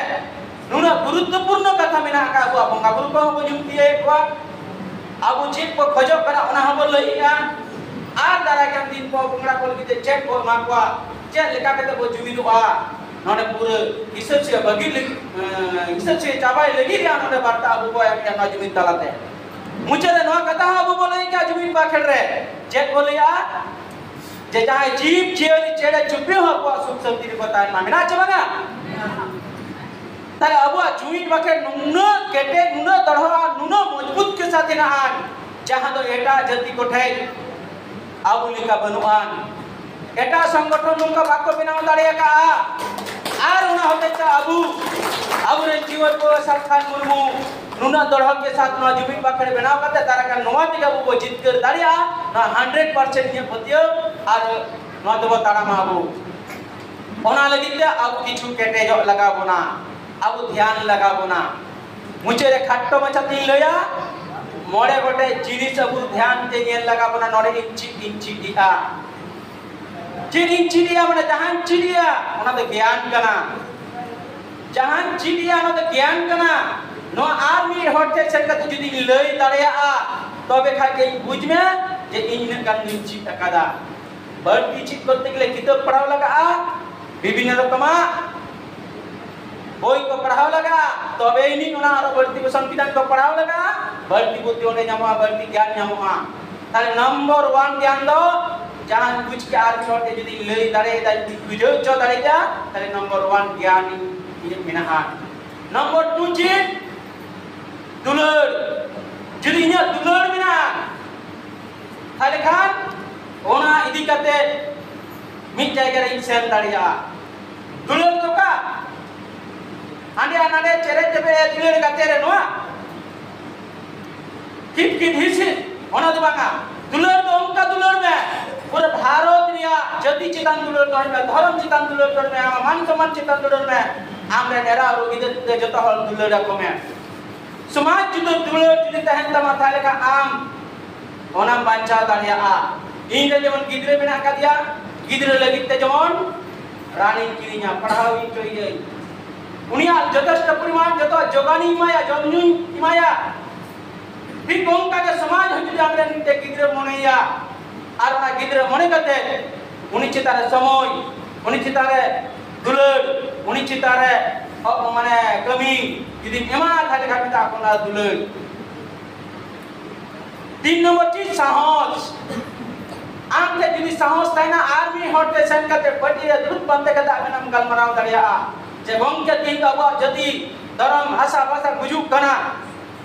ᱱᱩᱱᱟᱹᱜ ᱜᱩᱨᱩᱛᱛᱚᱯᱩᱨᱱᱚ ᱠᱟᱛᱷᱟ ᱢᱮᱱᱟᱜ ᱟᱠᱟᱫ, ᱟᱵᱚᱣᱟᱜ ᱵᱚᱸᱜᱟ ᱵᱩᱨᱩ ᱠᱚᱦᱚᱸ ᱵᱚ ᱡᱩᱢᱤᱫ ᱤᱭᱟᱹᱭᱮᱫ ᱠᱚᱣᱟ, ᱟᱵᱚ ᱪᱮᱫ ᱵᱚ ᱠᱷᱚᱡᱚᱜ ᱠᱟᱱᱟ ᱚᱱᱟ ᱦᱚᱸᱵᱚ ᱞᱟᱹᱭᱮᱫᱼᱟ, ᱟᱨ ᱫᱟᱨᱟᱭ ᱠᱟᱱ ᱫᱤᱱ ᱠᱚ ᱵᱚᱸᱜᱟ ᱠᱚ ᱞᱟᱹᱜᱤᱫ ᱛᱮ ᱪᱮᱫ ᱵᱚ ᱮᱢᱟ ᱠᱚᱣᱟ, ᱪᱮᱫ ᱞᱮᱠᱟ ᱠᱟᱛᱮ ᱵᱚ ᱡᱩᱢᱤᱫᱚᱜᱼᱟ, ᱱᱚᱰᱮ ᱯᱩᱨᱟᱹ ᱦᱤᱥᱟᱹᱵ ᱥᱮ ᱵᱟᱹᱜᱤ ᱞᱟᱹᱜᱤᱫ, ᱮᱸ, ᱦᱤᱥᱟᱹᱵ ᱥᱮ ᱪᱟᱵᱟᱭ ᱞᱟᱹᱜᱤᱫ ᱨᱮᱭᱟᱜ ᱱᱚᱰᱮ ᱵᱟᱨᱛᱟ ᱟᱵᱚ ᱵᱚ ᱮᱢ ᱮᱫᱟ ᱱᱚᱣᱟ ᱡᱩᱢᱤᱫ ᱛᱟᱞᱟᱛᱮ᱾ ᱢᱩᱪᱟᱹᱫ ᱨᱮ ᱱᱚᱣᱟ ᱠᱟᱛᱷᱟ ᱦᱚᱸ ᱟᱵᱚ ᱵᱚ ᱞᱟᱹᱭ ᱠᱟᱜᱼᱟ ᱡᱩᱢᱤᱫ ᱵᱟᱠᱷᱮᱲ ᱨᱮ, ᱪᱮᱫ ᱵᱚ ᱞᱟᱹᱭᱟ? ᱡᱮ ᱡᱟᱦᱟᱸᱭ ᱡᱤᱵᱽ ᱡᱤᱭᱟᱹᱞᱤ ᱪᱮᱬᱮ ᱪᱩᱯᱲᱤ ᱦᱚᱸ ᱟᱠᱚᱣᱟᱜ ᱥᱩᱠ ᱥᱟᱱᱛᱤ ᱨᱮᱠᱚ ᱛᱟᱦᱮᱱ ᱢᱟ, ᱢᱮᱱᱟᱜ ᱪᱮ ᱵᱟᱝᱟ? ᱛᱟᱦᱞᱮ ᱟᱵᱚᱣᱟᱜ ᱡᱩᱢᱤᱫ ᱵᱟᱠᱷᱮᱲ ᱱᱩᱱᱟᱹᱜ ᱠᱮᱴᱮᱡ, ᱱᱩᱱᱟᱹᱜ ᱫᱚᱲᱦᱚ ᱟᱨ ᱱᱩᱱᱟᱹᱜ ᱢᱚᱡᱽᱵᱩᱛ ᱠᱮ ᱥᱟᱛᱷ ᱦᱮᱱᱟᱜᱼᱟ, ᱡᱟᱦᱟᱸ ᱫᱚ ᱮᱴᱟᱜ ᱡᱟᱹᱛᱤ ᱠᱚᱴᱷᱮᱱ ᱟᱵᱚ ᱞᱮᱠᱟ ᱵᱟᱹᱱᱩᱜᱼᱟ᱾ ᱮᱴᱟᱜ ᱥᱚᱝᱜᱚᱴᱷᱚᱱ ᱱᱚᱝᱠᱟ ᱵᱟᱠᱚ ᱵᱮᱱᱟᱣ ᱫᱟᱲᱮ ᱟᱠᱟᱫᱼᱟ᱾ ᱟᱨ ᱚᱱᱟ ᱦᱚᱛᱮᱡ ᱛᱮ ᱟᱵᱚ, ᱟᱵᱚᱨᱮᱱ ᱡᱤᱣᱟᱹ ᱠᱚ ᱥᱟᱞᱠᱷᱟᱱ ᱢᱩᱨᱢᱩ ᱱᱩᱱᱟᱹᱜ ᱫᱚᱲᱦᱚ ᱠᱮ ᱥᱟᱛᱷ ᱱᱚᱣᱟ ᱡᱩᱢᱤᱫ ᱵᱟᱠᱷᱮᱲ ᱵᱮᱱᱟᱣ ᱠᱟᱛᱮ ᱫᱟᱨᱟᱭ ᱠᱟᱱ ᱱᱚᱣᱟ ᱛᱮᱜᱮ ᱟᱵᱚ ᱵᱚ ᱡᱤᱛᱠᱟᱹᱨ ᱫᱟᱲᱮᱭᱟᱜᱼᱟ, ᱱᱚᱣᱟ ᱦᱟᱱᱰᱨᱮᱰ ᱯᱟᱨᱥᱮᱱᱴ ᱤᱧᱟᱹᱜ ᱯᱟᱹᱛᱭᱟᱹᱣ᱾ ᱟᱨ ᱱᱚᱣᱟ ᱛᱮᱵᱚ ᱛᱟᱲᱟᱢᱟ ᱟᱵᱚ᱾ ᱚᱱᱟ ᱞᱟᱹᱜᱤᱫ ᱛᱮ ᱟᱵᱚ ᱠᱤᱪᱷᱩ ᱠᱮᱴᱮᱡᱚᱜ ᱞᱟᱜᱟᱣ ᱵᱚᱱᱟ᱾ ᱟᱵᱚ ᱫᱷᱮᱭᱟᱱ ᱞᱟᱜᱟᱣ ᱵᱚᱱᱟ᱾ ᱢᱩᱪᱟᱹᱫ ᱨᱮ ᱠᱷᱟᱴᱚ ᱢᱟᱪᱷᱟ ᱛᱤᱧ ᱞᱟᱹᱭᱟ, ᱢᱚᱬᱮ ᱜᱚᱴᱮᱡ ᱡᱤᱱᱤᱥ ᱟᱵᱚ ᱫᱷᱮᱭᱟᱱ ᱛᱮ ᱧᱮᱞ ᱞᱟᱜᱟᱣ ᱵᱚᱱᱟ᱾ ᱱᱚᱰᱮ ᱤᱧ ᱪᱮᱫ ᱤᱧ ᱪᱮᱫ ᱮᱫᱼᱟ? ᱪᱮᱫ ᱤᱧ ᱪᱮᱫ ᱮᱭᱟ, ᱢᱟᱱᱮ ᱡᱟᱦᱟᱸᱧ ᱪᱮᱫ ᱮᱭᱟ ᱚᱱᱟ ᱫᱚ ᱜᱮᱭᱟᱱ ᱠᱟᱱᱟ᱾ ᱡᱟᱦᱟᱸᱧ ᱪᱮᱫ ᱮᱭᱟ ᱚᱱᱟ ᱫᱚ ᱜᱮᱭᱟᱱ ᱠᱟᱱᱟ᱾ ᱱᱚᱣᱟ ᱟᱨ ᱢᱤᱫ ᱦᱚᱲ ᱴᱷᱮᱱ ᱥᱮᱱ ᱠᱟᱛᱮ ᱡᱩᱫᱤᱧ ᱞᱟᱹᱭ ᱫᱟᱲᱮᱭᱟᱜᱼᱟ, ᱛᱚᱵᱮ ᱠᱷᱟᱡ ᱜᱮ ᱤᱧ ᱵᱩᱡᱽ ᱢᱮ ᱡᱮ ᱤᱧ ᱤᱱᱟᱹᱜ ᱜᱟᱱ ᱫᱩᱧ ᱪᱮᱫ ᱟᱠᱟᱫᱟ᱾ ᱵᱟᱹᱲᱛᱤ ᱪᱮᱫ ᱠᱚᱨᱛᱮ ᱜᱮᱞᱮ ᱠᱤᱛᱟᱹᱵ ᱯᱟᱲᱦᱟᱣ ᱞᱟᱜᱟᱜᱼᱟ, ᱵᱤᱵᱷᱤᱱᱱᱚ ᱨᱚᱠᱚᱢᱟᱜ ᱵᱳᱭ ᱠᱚ ᱯᱟᱲᱦᱟᱣ ᱞᱟᱜᱟᱜᱼᱟ, ᱛᱚᱵᱮ ᱤᱱᱤᱡ ᱚᱱᱟ ᱟᱨᱚ ᱵᱟᱹᱲᱛᱤ ᱥᱚᱝᱵᱤᱫᱷᱟᱱ ᱠᱚ ᱯᱟᱲᱦᱟᱣ ᱞᱟᱜᱟᱜᱼᱟ, ᱵᱟᱹᱲᱛᱤ ᱵᱩᱫᱽᱫᱷᱤ ᱚᱸᱰᱮ ᱧᱟᱢᱚᱜᱼᱟ, ᱵᱟᱹᱲᱛᱤ ᱜᱮᱭᱟᱱ ᱧᱟᱢᱚᱜᱼᱟ᱾ ᱛᱟᱦᱞᱮ ᱱᱚᱢᱵᱚᱨ ᱚᱣᱟᱱ ᱜᱮᱭᱟᱱ ᱫᱚ ᱡᱟᱦᱟᱸ ᱵᱩᱡᱽ ᱠᱮᱜᱼᱟ ᱟᱨ ᱢᱤᱫ ᱦᱚᱲ ᱴᱷᱮᱱ ᱡᱩᱫᱤᱧ ᱞᱟᱹᱭ ᱫᱟᱲᱮᱭᱟᱫᱟ, ᱡᱩᱫᱤᱧ ᱵᱩᱡᱷᱟᱹᱣ ᱦᱚᱪᱚ ᱫᱟᱲᱮᱭᱟᱫᱟ, ᱛᱟᱦᱞᱮ ᱱᱚᱢᱵᱚᱨ ᱚᱣᱟᱱ ᱜᱮᱭᱟᱱ ᱤᱧᱟᱹᱜ ᱢᱮᱱᱟᱜᱼᱟ᱾ ᱱᱚᱢᱵᱚᱨ ᱴᱩ ᱪᱮᱫ? ᱫᱩᱞᱟᱹᱲ᱾ ᱡᱩᱫᱤ ᱤᱧᱟᱹᱜ ᱫᱩᱞᱟᱹᱲ ᱢᱮᱱᱟᱜᱼᱟ, ᱛᱟᱦᱞᱮ ᱠᱷᱟᱱ ᱚᱱᱟ ᱤᱫᱤ ᱠᱟᱛᱮ ᱢᱤᱫ ᱡᱟᱭᱜᱟ ᱨᱮᱧ ᱥᱮᱱ ᱫᱟᱲᱮᱭᱟᱜᱼᱟ᱾ ᱫᱩᱞᱟᱹᱲ ᱫᱚ ᱚᱠᱟ? ᱦᱟᱸᱰᱮ ᱟᱨ ᱱᱟᱰᱮ ᱪᱮᱨᱮᱡ ᱪᱮᱯᱮᱡ ᱫᱩᱞᱟᱹᱲ ᱜᱟᱛᱮ ᱨᱮ ᱱᱚᱣᱟ ᱠᱤᱴ ᱠᱤᱴ ᱦᱤᱥ ᱦᱤᱥ, ᱚᱱᱟ ᱫᱚ ᱵᱟᱝᱟ᱾ ᱫᱩᱞᱟᱹᱲ ᱫᱚ ᱚᱱᱠᱟ ᱫᱩᱞᱟᱹᱲ ᱢᱮ, ᱯᱩᱨᱟᱹ ᱵᱷᱟᱨᱚᱛ ᱨᱮᱭᱟᱜ ᱡᱟᱹᱛᱤ ᱪᱮᱛᱟᱱ ᱫᱩᱞᱟᱹᱲ ᱫᱚᱦᱚᱭ ᱢᱮ, ᱫᱷᱚᱨᱚᱢ ᱪᱮᱛᱟᱱ ᱫᱩᱞᱟᱹᱲ ᱫᱚᱦᱚᱭ ᱢᱮ, ᱟᱢᱟᱜ ᱢᱟᱱ ᱥᱚᱢᱢᱟᱱ ᱪᱮᱛᱟᱱ ᱫᱩᱞᱟᱹᱲ ᱢᱮ, ᱟᱢ ᱨᱮᱱ ᱮᱨᱟ ᱩᱨᱩ ᱜᱤᱫᱟᱹᱨ ᱯᱤᱫᱟᱹᱨ ᱡᱚᱛᱚ ᱦᱚᱲ ᱫᱩᱞᱟᱹᱲ ᱟᱠᱚ ᱢᱮ᱾ ᱥᱚᱢᱟᱡᱽ ᱡᱩᱫᱤ ᱫᱩᱞᱟᱹᱲ ᱡᱩᱫᱤ ᱛᱟᱦᱮᱱ ᱛᱟᱢᱟ, ᱛᱟᱦᱞᱮ ᱠᱷᱟᱱ ᱟᱢ ᱚᱱᱟᱢ ᱵᱟᱧᱪᱟᱣ ᱫᱟᱲᱮᱭᱟᱜᱼᱟ᱾ ᱤᱧ ᱨᱮ ᱡᱮᱢᱚᱱ ᱜᱤᱫᱽᱨᱟᱹ ᱢᱮᱱᱟᱜ ᱟᱠᱟᱫᱮᱭᱟ, ᱜᱤᱫᱽᱨᱟᱹ ᱞᱟᱹᱜᱤᱫ ᱛᱮ ᱡᱮᱢᱚᱱ ᱨᱟᱱᱤᱧ ᱠᱤᱨᱤᱧᱟ, ᱯᱟᱲᱦᱟᱣ ᱦᱚᱪᱚᱭᱮᱭᱟᱹᱧ, ᱩᱱᱤᱭᱟᱜ ᱡᱚᱛᱷᱮᱥᱴᱚ ᱯᱚᱨᱤᱢᱟᱱ ᱡᱚᱛᱚ ᱡᱚᱜᱟᱱᱤᱧ ᱮᱢᱟᱭᱟ, ᱡᱚᱢ ᱧᱩᱧ ᱮᱢᱟᱭᱟ᱾ ᱴᱷᱤᱠ ᱚᱱᱠᱟ ᱜᱮ ᱥᱚᱢᱟᱡᱽ ᱦᱚᱸ ᱡᱩᱫᱤ ᱟᱢᱨᱮᱱ ᱢᱤᱫᱴᱮᱱ ᱜᱤᱫᱽᱨᱟᱹ ᱢᱚᱱᱮᱭᱟ ᱟᱨ ᱚᱱᱟ ᱜᱤᱫᱽᱨᱟᱹ ᱢᱚᱱᱮ ᱠᱟᱛᱮ ᱩᱱᱤ ᱪᱮᱛᱟᱱ ᱨᱮ ᱥᱚᱢᱚᱭ, ᱩᱱᱤ ᱪᱮᱛᱟᱱ ᱨᱮ ᱫᱩᱞᱟᱹᱲ, ᱩᱱᱤ ᱪᱮᱛᱟᱱ ᱨᱮ ᱚ, ᱢᱟᱱᱮ ᱠᱟᱹᱢᱤ ᱡᱩᱫᱤᱢ ᱮᱢᱟ, ᱛᱟᱦᱞᱮ ᱠᱷᱟᱱ ᱢᱮᱛᱟᱜ ᱠᱚ ᱚᱱᱟ ᱫᱩᱞᱟᱹᱲ᱾ ᱛᱤᱱ ᱱᱚᱢᱵᱚᱨ ᱪᱮᱫ? ᱥᱟᱦᱚᱥ᱾ ᱟᱢ ᱴᱷᱮᱱ ᱡᱩᱫᱤ ᱥᱟᱦᱚᱥ ᱛᱟᱦᱮᱱᱟ, ᱟᱨ ᱢᱤᱫ ᱦᱚᱲ ᱴᱷᱮᱱ ᱥᱮᱱ ᱠᱟᱛᱮ ᱯᱟᱹᱴᱤ ᱨᱮ ᱫᱩᱲᱩᱵ ᱯᱟᱱᱛᱮ ᱠᱟᱛᱮ ᱟᱵᱮᱱ ᱮᱢ ᱜᱟᱞᱢᱟᱨᱟᱣ ᱫᱟᱲᱮᱭᱟᱜᱼᱟ ᱡᱮ, "ᱜᱚᱢᱠᱮ, ᱛᱤᱦᱤᱧ ᱫᱚ ᱟᱵᱚᱣᱟᱜ ᱡᱟᱹᱛᱤ, ᱫᱷᱚᱨᱚᱢ, ᱵᱷᱟᱥᱟ, ᱵᱷᱟᱥᱟ ᱜᱩᱡᱩᱜ ᱠᱟᱱᱟ,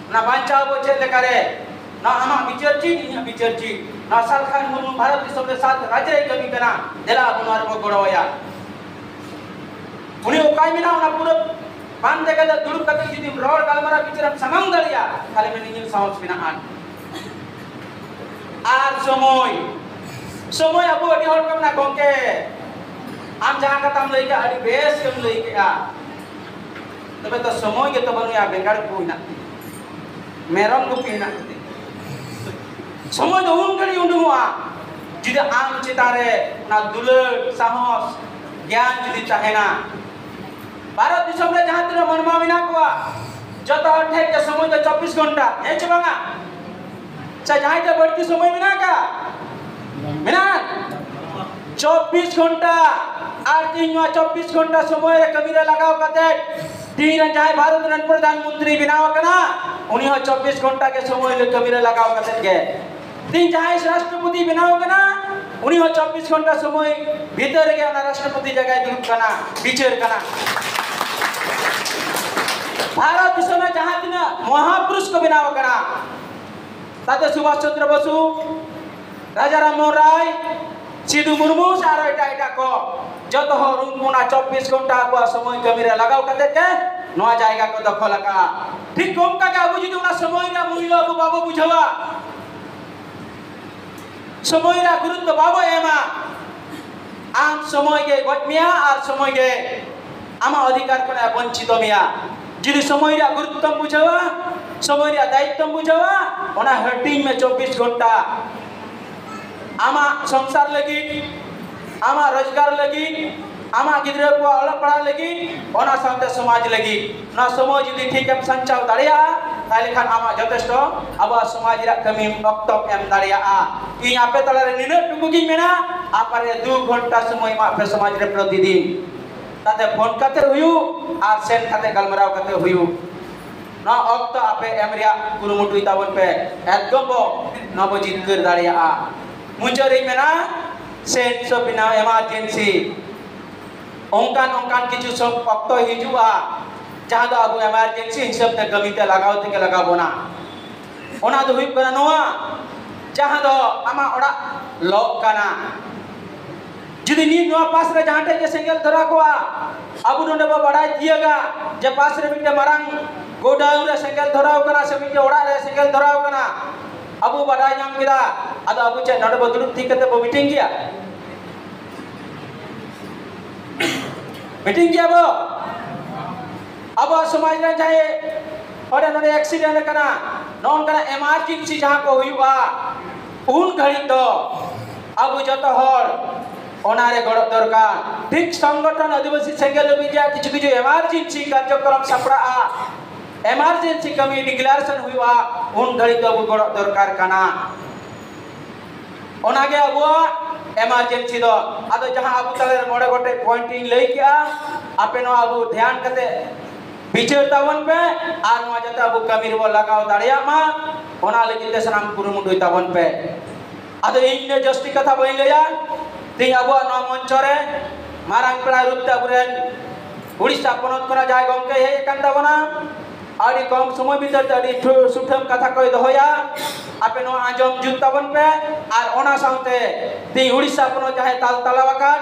ᱚᱱᱟ ᱵᱟᱧᱪᱟᱣ ᱵᱚ ᱪᱮᱫ ᱞᱮᱠᱟᱨᱮ? ᱱᱚᱣᱟ ᱟᱢᱟᱜ ᱵᱤᱪᱟᱹᱨ ᱪᱮᱫ, ᱤᱧᱟᱹᱜ ᱵᱤᱪᱟᱹᱨ ᱪᱮᱫ? ᱱᱚᱣᱟ ᱥᱟᱞᱠᱷᱟᱱ ᱢᱩᱨᱢᱩ ᱵᱷᱟᱨᱚᱛ ᱫᱤᱥᱚᱢ ᱨᱮ ᱥᱟᱛ ᱨᱟᱡᱽ ᱨᱮᱭ ᱠᱟᱹᱢᱤ ᱠᱟᱱᱟ, ᱫᱮᱞᱟ ᱟᱵᱚ ᱱᱚᱣᱟ ᱨᱮᱵᱚ ᱜᱚᱲᱚ ᱟᱭᱟ᱾" ᱩᱱᱤ ᱚᱠᱟᱭ ᱢᱮᱱᱟ, ᱚᱱᱟ ᱯᱩᱨᱟᱹ ᱯᱟᱱᱛᱮ ᱠᱟᱛᱮ ᱫᱩᱲᱩᱵ ᱠᱟᱛᱮ ᱡᱩᱫᱤᱢ ᱨᱚᱲ ᱜᱟᱞᱢᱟᱨᱟᱣ ᱵᱤᱪᱟᱹᱨᱮᱢ ᱥᱟᱢᱟᱝ ᱫᱟᱲᱮᱭᱟᱜᱼᱟ, ᱛᱟᱦᱞᱮ ᱢᱮᱱ ᱤᱧᱟᱹᱜ ᱥᱟᱦᱚᱥ ᱢᱮᱱᱟᱜᱼᱟ᱾ ᱟᱨ ᱥᱚᱢᱚᱭ, ᱥᱚᱢᱚᱭ ᱟᱵᱚ ᱟᱹᱰᱤ ᱦᱚᱲ ᱠᱚ ᱢᱮᱱᱟ, "ᱜᱚᱢᱠᱮ, ᱟᱢ ᱡᱟᱦᱟᱸ ᱠᱟᱛᱷᱟᱢ ᱞᱟᱹᱭ ᱠᱮᱜᱼᱟ, ᱟᱹᱰᱤ ᱵᱮᱥ ᱜᱮᱢ ᱞᱟᱹᱭ ᱠᱮᱜᱼᱟ, ᱛᱚᱵᱮ ᱛᱚ ᱥᱚᱢᱚᱭ ᱜᱮᱛᱚ ᱵᱟᱹᱱᱩᱜᱼᱟ, ᱵᱮᱸᱜᱟᱲ ᱠᱚ ᱦᱮᱱᱟᱜ ᱛᱤᱧᱟ, ᱢᱮᱨᱚᱢ ᱜᱩᱯᱤ ᱦᱮᱱᱟᱜ ᱛᱤᱧᱟ, ᱥᱚᱢᱚᱭ ᱫᱚ ᱩᱱ ᱜᱷᱟᱹᱲᱤᱡ ᱩᱰᱩᱝᱚᱜᱼᱟ, ᱡᱩᱫᱤ ᱟᱢ ᱪᱮᱛᱟᱱ ᱨᱮ ᱚᱱᱟ ᱫᱩᱞᱟᱹᱲ, ᱥᱟᱦᱚᱥ, ᱜᱮᱭᱟᱱ ᱡᱩᱫᱤ ᱛᱟᱦᱮᱱᱟ᱾ ᱵᱷᱟᱨᱚᱛ ᱫᱤᱥᱚᱢ ᱨᱮ ᱡᱟᱦᱟᱸ ᱛᱤᱱᱟᱹᱜ ᱢᱟᱱᱣᱟ ᱢᱮᱱᱟᱜ ᱠᱚᱣᱟ, ᱡᱚᱛᱚ ᱦᱚᱲ ᱴᱷᱮᱱ ᱜᱮ ᱥᱚᱢᱚᱭ ᱫᱚ ᱪᱚᱵᱵᱤᱥ ᱜᱷᱚᱱᱴᱟ, ᱦᱮᱸ ᱪᱮ ᱵᱟᱝᱟ? ᱟᱪᱪᱷᱟ, ᱡᱟᱦᱟᱸᱭ ᱴᱷᱮᱱ ᱵᱟᱹᱲᱛᱤ ᱥᱚᱢᱚᱭ ᱢᱮᱱᱟᱜ ᱟᱠᱟᱫ? ᱢᱮᱱᱟᱜ? ᱪᱚᱵᱵᱤᱥ ᱜᱷᱚᱱᱴᱟ᱾ ᱟᱨ ᱛᱮᱦᱮᱧ ᱱᱚᱣᱟ ᱪᱚᱵᱵᱤᱥ ᱜᱷᱚᱱᱴᱟ ᱥᱚᱢᱚᱭ ᱨᱮ ᱠᱟᱹᱢᱤ ᱨᱮ ᱞᱟᱜᱟᱣ ᱠᱟᱛᱮ, ᱛᱮᱦᱮᱧ ᱨᱮᱱ ᱡᱟᱦᱟᱸᱭ ᱵᱷᱟᱨᱚᱛ ᱨᱮᱱ ᱯᱨᱚᱫᱷᱟᱱ ᱢᱚᱱᱛᱨᱤ ᱵᱮᱱᱟᱣ ᱟᱠᱟᱱᱟ, ᱩᱱᱤ ᱦᱚᱸ ᱪᱚᱵᱵᱤᱥ ᱜᱷᱚᱱᱴᱟ ᱜᱮ ᱥᱚᱢᱚᱭ ᱨᱮ ᱠᱟᱹᱢᱤ ᱨᱮ ᱞᱟᱜᱟᱣ ᱠᱟᱛᱮ ᱜᱮ᱾ ᱛᱮᱦᱮᱧ ᱡᱟᱦᱟᱸᱭ ᱨᱟᱥᱴᱨᱚᱯᱚᱛᱤ ᱵᱮᱱᱟᱣ ᱟᱠᱟᱱᱟ, ᱩᱱᱤ ᱦᱚᱸ ᱪᱚᱵᱵᱤᱥ ᱜᱷᱚᱱᱴᱟ ᱥᱚᱢᱚᱭ ᱵᱷᱤᱛᱟᱹᱨ ᱨᱮᱜᱮ ᱚᱱᱟ ᱨᱟᱥᱴᱨᱚᱯᱚᱛᱤ ᱡᱟᱭᱜᱟᱭ ᱫᱩᱲᱩᱵ ᱠᱟᱱᱟ, ᱵᱤᱪᱟᱹᱨ ᱠᱟᱱᱟ᱾ ᱵᱷᱟᱨᱚᱛ ᱫᱤᱥᱚᱢ ᱨᱮ ᱡᱟᱦᱟᱸ ᱛᱤᱱᱟᱹᱜ ᱢᱚᱦᱟᱯᱩᱨᱩᱥ ᱠᱚ ᱵᱮᱱᱟᱣ ᱟᱠᱟᱱᱟ, ᱛᱟᱛᱮ ᱥᱩᱵᱷᱟᱥ ᱪᱚᱱᱫᱨᱚ ᱵᱚᱥᱩ, ᱨᱟᱡᱟ ᱨᱟᱢ ᱢᱳᱦᱚᱱ ᱨᱟᱭ, ᱥᱤᱫᱩ ᱢᱩᱨᱢᱩ ᱥᱮ ᱟᱨᱚ ᱮᱴᱟᱜ ᱮᱴᱟᱜ ᱠᱚ, ᱡᱚᱛᱚ ᱦᱚᱲ ᱩᱱᱠᱩ ᱚᱱᱟ ᱪᱚᱵᱵᱤᱥ ᱜᱷᱚᱱᱴᱟ ᱟᱠᱚᱣᱟᱜ ᱥᱚᱢᱚᱭ ᱠᱟᱹᱢᱤ ᱨᱮ ᱞᱟᱜᱟᱣ ᱠᱟᱛᱮ ᱜᱮ ᱱᱚᱣᱟ ᱡᱟᱭᱜᱟ ᱠᱚ ᱫᱚᱠᱷᱚᱞ ᱟᱠᱟᱫᱼᱟ᱾ ᱴᱷᱤᱠ ᱚᱱᱠᱟ ᱜᱮ ᱟᱵᱚ ᱡᱩᱫᱤ ᱚᱱᱟ ᱥᱚᱢᱚᱭ ᱨᱮᱭᱟᱜ ᱢᱩᱞᱞᱚ ᱟᱵᱚ ᱵᱟᱵᱚ ᱵᱩᱡᱷᱟᱹᱣᱟ, ᱥᱚᱢᱚᱭ ᱨᱮᱭᱟᱜ ᱜᱩᱨᱩᱛᱛᱚ ᱵᱟᱵᱚ ᱮᱢᱟ, ᱟᱢ ᱥᱚᱢᱚᱭ ᱜᱮ ᱜᱚᱡ ᱢᱮᱭᱟ ᱟᱨ ᱥᱚᱢᱚᱭ ᱜᱮ ᱟᱢᱟᱜ ᱚᱫᱷᱤᱠᱟᱨ ᱠᱷᱚᱱ ᱮ ᱵᱚᱧᱪᱤᱛᱚ ᱢᱮᱭᱟ᱾ ᱡᱩᱫᱤ ᱥᱚᱢᱚᱭ ᱨᱮᱭᱟᱜ ᱜᱩᱨᱩᱛᱛᱚᱢ ᱵᱩᱡᱷᱟᱹᱣᱟ, ᱥᱚᱢᱚᱭ ᱨᱮᱭᱟᱜ ᱫᱟᱭᱤᱛᱛᱚᱢ ᱵᱩᱡᱷᱟᱹᱣᱟ, ᱚᱱᱟ ᱦᱟᱹᱴᱤᱧ ᱢᱮ ᱪᱚᱵᱵᱤᱥ ᱜᱷᱚᱱᱴᱟ᱾ ᱟᱢᱟᱜ ᱥᱚᱝᱥᱟᱨ ᱞᱟᱹᱜᱤᱫ, ᱟᱢᱟᱜ ᱨᱳᱡᱽᱜᱟᱨ ᱞᱟᱹᱜᱤᱫ, ᱟᱢᱟᱜ ᱜᱤᱫᱽᱨᱟᱹ ᱠᱚᱣᱟᱜ ᱚᱞᱚᱜ ᱯᱟᱲᱦᱟᱜ ᱞᱟᱹᱜᱤᱫ, ᱚᱱᱟ ᱥᱟᱶᱛᱮ ᱥᱚᱢᱟᱡᱽ ᱞᱟᱹᱜᱤᱫ᱾ ᱱᱚᱣᱟ ᱥᱚᱢᱚᱭ ᱡᱩᱫᱤ ᱴᱷᱤᱠ ᱮᱢ ᱥᱟᱧᱪᱟᱣ ᱫᱟᱲᱮᱭᱟᱜᱼᱟ, ᱛᱟᱦᱞᱮ ᱠᱷᱟᱱ ᱟᱢᱟᱜ ᱡᱚᱛᱷᱮᱥᱴᱚ ᱟᱵᱚᱣᱟᱜ ᱥᱚᱢᱟᱡᱽ ᱨᱮᱭᱟᱜ ᱠᱟᱹᱢᱤ ᱚᱠᱛᱚᱢ ᱮᱢ ᱫᱟᱲᱮᱭᱟᱜᱼᱟ᱾ ᱤᱧ ᱟᱯᱮ ᱛᱟᱞᱟᱨᱮ ᱱᱤᱱᱟᱹᱜ ᱴᱩᱠᱩ ᱜᱤᱧ ᱢᱮᱱᱟ, ᱟᱯᱟᱨᱮ ᱫᱩ ᱜᱷᱚᱱᱴᱟ ᱥᱚᱢᱚᱭ ᱮᱢᱟᱜ ᱯᱮ ᱥᱚᱢᱟᱡᱽ ᱨᱮ ᱯᱨᱚᱛᱤᱫᱤᱱ᱾ ᱛᱟᱛᱮ ᱯᱷᱳᱱ ᱠᱟᱛᱮ ᱦᱩᱭᱩᱜ ᱟᱨ ᱥᱮᱱ ᱠᱟᱛᱮ ᱜᱟᱞᱢᱟᱨᱟᱣ ᱠᱟᱛᱮ ᱦᱩᱭᱩᱜ, ᱱᱚᱣᱟ ᱚᱠᱛᱚ ᱟᱯᱮ ᱮᱢ ᱨᱮᱭᱟᱜ ᱠᱩᱨᱩᱢᱩᱴᱩᱭ ᱛᱟᱵᱚᱱ ᱯᱮ᱾ ᱮᱠᱫᱚᱢ ᱵᱚ ᱱᱚᱣᱟ ᱵᱚ ᱡᱤᱛᱠᱟᱹᱨ ᱫᱟᱲᱮᱭᱟᱜᱼᱟ᱾ ᱢᱩᱪᱟᱹᱫ ᱨᱤᱧ ᱢᱮᱱᱟ, ᱥᱮᱱᱥ ᱚᱯᱷ ᱵᱮᱱᱟᱣ ᱮᱢᱟᱨᱡᱮᱱᱥᱤ, ᱚᱱᱠᱟᱱ ᱚᱱᱠᱟᱱ ᱠᱤᱪᱷᱩ ᱥᱚᱵ ᱚᱠᱛᱚ ᱦᱤᱡᱩᱜᱼᱟ, ᱡᱟᱦᱟᱸ ᱫᱚ ᱟᱵᱚ ᱮᱢᱟᱨᱡᱮᱱᱥᱤ ᱦᱤᱥᱟᱹᱵ ᱛᱮ ᱠᱟᱹᱢᱤ ᱛᱮ ᱞᱟᱜᱟᱣ ᱛᱮᱜᱮ ᱞᱟᱜᱟᱣ ᱵᱚᱱᱟ᱾ ᱚᱱᱟ ᱫᱚ ᱦᱩᱭᱩᱜ ᱠᱟᱱᱟ ᱱᱚᱣᱟ, ᱡᱟᱦᱟᱸ ᱫᱚ ᱟᱢᱟᱜ ᱚᱲᱟᱜ ᱞᱚᱜ ᱠᱟᱱᱟ, ᱡᱩᱫᱤ ᱱᱤᱛ ᱱᱚᱣᱟ ᱯᱟᱥ ᱨᱮ ᱡᱟᱦᱟᱸ ᱴᱷᱮᱡ ᱜᱮ ᱥᱮᱸᱜᱮᱞ ᱫᱷᱚᱨᱟᱣ ᱠᱚᱜᱼᱟ, ᱟᱵᱚ ᱱᱚᱰᱮ ᱵᱚ ᱵᱟᱲᱟᱭ ᱛᱤᱭᱟᱹᱜᱟ ᱡᱮ ᱯᱟᱥ ᱨᱮ ᱢᱤᱫᱴᱮᱱ ᱢᱟᱨᱟᱝ ᱜᱳᱰᱟᱣᱩᱱ ᱨᱮ ᱥᱮᱸᱜᱮᱞ ᱫᱷᱚᱨᱟᱣ ᱠᱟᱱᱟ ᱥᱮ ᱢᱤᱫᱴᱮᱱ ᱚᱲᱟᱜ ᱨᱮ ᱥᱮᱸᱜᱮᱞ ᱫᱷᱚᱨᱟᱣ ᱠᱟᱱᱟ, ᱟᱵᱚ ᱵᱟᱰᱟᱭ ᱧᱟᱢ ᱠᱮᱫᱟ᱾ ᱟᱫᱚ ᱟᱵᱚ ᱪᱮᱫ ᱱᱚᱰᱮ ᱵᱚ ᱫᱩᱲᱩᱵ ᱛᱷᱤᱨ ᱠᱟᱛᱮ ᱵᱚ ᱢᱤᱴᱤᱝ ᱜᱮᱭᱟ? ᱢᱤᱴᱤᱝ ᱜᱮᱭᱟ ᱵᱚ? ᱟᱵᱚᱣᱟᱜ ᱥᱚᱢᱟᱡᱽ ᱨᱮ ᱡᱟᱦᱟᱸᱭ ᱦᱚᱲ ᱱᱚᱰᱮ ᱮᱠᱥᱤᱰᱮᱱᱴ ᱟᱠᱟᱱᱟ, ᱱᱚᱜᱼᱚ ᱱᱚᱝᱠᱟᱱᱟᱜ ᱮᱢᱟᱨᱡᱮᱱᱥᱤ ᱡᱟᱦᱟᱸ ᱠᱚ ᱦᱩᱭᱩᱜᱼᱟ, ᱩᱱ ᱜᱷᱟᱹᱲᱤᱡ ᱫᱚ ᱟᱵᱚ ᱡᱚᱛᱚ ᱦᱚᱲ ᱚᱱᱟᱨᱮ ᱜᱚᱲᱚ ᱫᱚᱨᱠᱟᱨ᱾ ᱴᱷᱤᱠ ᱥᱚᱝᱜᱚᱴᱷᱚᱱ ᱟᱹᱫᱤᱵᱟᱹᱥᱤ ᱥᱮᱸᱜᱮᱞ ᱞᱟᱹᱜᱤᱫ ᱨᱮᱭᱟᱜ ᱠᱤᱪᱷᱩ ᱠᱤᱪᱷᱩ ᱮᱢᱟᱨᱡᱮᱱᱥᱤ ᱠᱟᱨᱡᱚᱠᱨᱚᱢ ᱥᱟᱯᱲᱟᱜᱼᱟ, ᱮᱢᱟᱨᱡᱮᱱᱥᱤ ᱠᱟᱹᱢᱤ ᱰᱤᱠᱞᱟᱨᱮᱥᱚᱱ ᱦᱩᱭᱩᱜᱼᱟ, ᱩᱱ ᱜᱷᱟᱹᱲᱤᱡ ᱫᱚ ᱟᱵᱚ ᱜᱚᱲᱚ ᱫᱚᱨᱠᱟᱨ ᱠᱟᱱᱟ᱾ ᱚᱱᱟᱜᱮ ᱟᱵᱚᱣᱟᱜ ᱮᱢᱟᱨᱡᱮᱱᱥᱤ ᱫᱚ᱾ ᱟᱫᱚ ᱡᱟᱦᱟᱸ ᱟᱵᱚ ᱛᱟᱞᱟᱨᱮ ᱢᱚᱬᱮ ᱜᱚᱴᱮᱡ ᱯᱚᱭᱮᱱᱴ ᱤᱧ ᱞᱟᱹᱭ ᱠᱮᱜᱼᱟ, ᱟᱯᱮ ᱱᱚᱣᱟ ᱟᱵᱚ ᱫᱷᱮᱭᱟᱱ ᱠᱟᱛᱮ ᱵᱤᱪᱟᱹᱨ ᱛᱟᱵᱚᱱ ᱯᱮ ᱟᱨ ᱱᱚᱣᱟ ᱡᱟᱛᱮ ᱟᱵᱚ ᱠᱟᱹᱢᱤ ᱨᱮᱵᱚ ᱞᱟᱜᱟᱣ ᱫᱟᱲᱮᱭᱟᱜ ᱢᱟ, ᱚᱱᱟ ᱞᱟᱹᱜᱤᱫ ᱛᱮ ᱥᱟᱱᱟᱢ ᱠᱩᱨᱩᱢᱩᱴᱩᱭ ᱛᱟᱵᱚᱱ ᱯᱮ᱾ ᱟᱫᱚ ᱤᱧ ᱫᱚ ᱡᱟᱹᱥᱛᱤ ᱠᱟᱛᱷᱟ ᱵᱟᱹᱧ ᱞᱟᱹᱭᱟ᱾ ᱛᱮᱦᱮᱧ ᱟᱵᱚᱣᱟᱜ ᱱᱚᱣᱟ ᱢᱚᱧᱪᱚ ᱨᱮ ᱢᱟᱨᱟᱝ ᱯᱮᱲᱟ ᱨᱩᱯ ᱛᱮ ᱟᱵᱚᱨᱮᱱ ᱩᱲᱤᱥᱥᱟ ᱯᱚᱱᱚᱛ ᱠᱷᱚᱱᱟᱜ ᱡᱟᱦᱟᱸᱭ ᱜᱚᱢᱠᱮ ᱦᱮᱡ ᱟᱠᱟᱱ ᱛᱟᱵᱚᱱᱟ, ᱟᱹᱰᱤ ᱠᱚᱢ ᱥᱚᱢᱚᱭ ᱵᱷᱤᱛᱤᱨ ᱛᱮ ᱟᱹᱰᱤ ᱴᱷᱟᱹ-, ᱥᱩᱴᱷᱟᱹᱢ ᱠᱟᱛᱷᱟ ᱠᱚᱭ ᱫᱚᱦᱚᱭᱟ᱾ ᱟᱯᱮ ᱱᱚᱣᱟ ᱟᱸᱡᱚᱢ ᱡᱩᱛ ᱛᱟᱵᱚᱱ ᱯᱮ᱾ ᱟᱨ ᱚᱱᱟ ᱥᱟᱶᱛᱮ ᱛᱮᱦᱮᱧ ᱩᱲᱤᱥᱥᱟ ᱯᱚᱱᱚᱛ ᱡᱟᱦᱟᱸᱭ ᱛᱟᱞ ᱛᱟᱞᱟᱣ ᱟᱠᱟᱫ